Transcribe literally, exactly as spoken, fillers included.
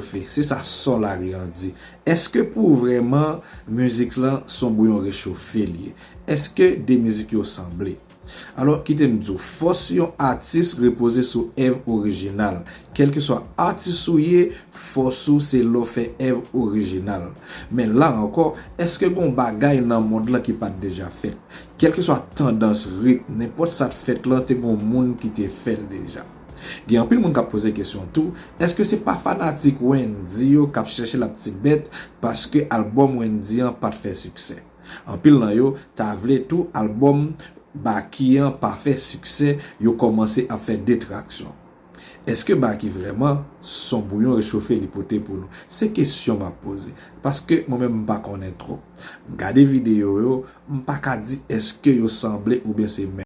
rechofe. Se sa son lari an di. Èske pou vrèman mizik lan son bouyon rechofe l ye? Èske de mizik yo sanble? Alò, kite m di w, fòs yon atis repoze sou èv orijinal. Kèlkeswa atis ou ye, fòs ou se lè w fè èv orijinal. Men la ankò, èske gon bagay nan mond lan ki pa t deja fèt? Kèlkeswa tandans, ritm, nenpòt sa t fèt lan, te gon moun ki te fè l deja. Gen anpil moun k ap poze kesyon tou, èske se pa fanatik Wendyy yo k ap chèche laptibèt paske albòm Wendyy an pa t fè siksè? Anpil nan yo ta vle tou albòm Baky an pa fè siksè, yo kòmanse ap fè detraksyon. Èske Baky vrèman son bouyon rechofe li pote pou nou? Se kesyon m ap poze. Paske mwen menm m pa konnen twòp. M gade videyo yo, m pa ka di èske yo sanble oubyen se menm.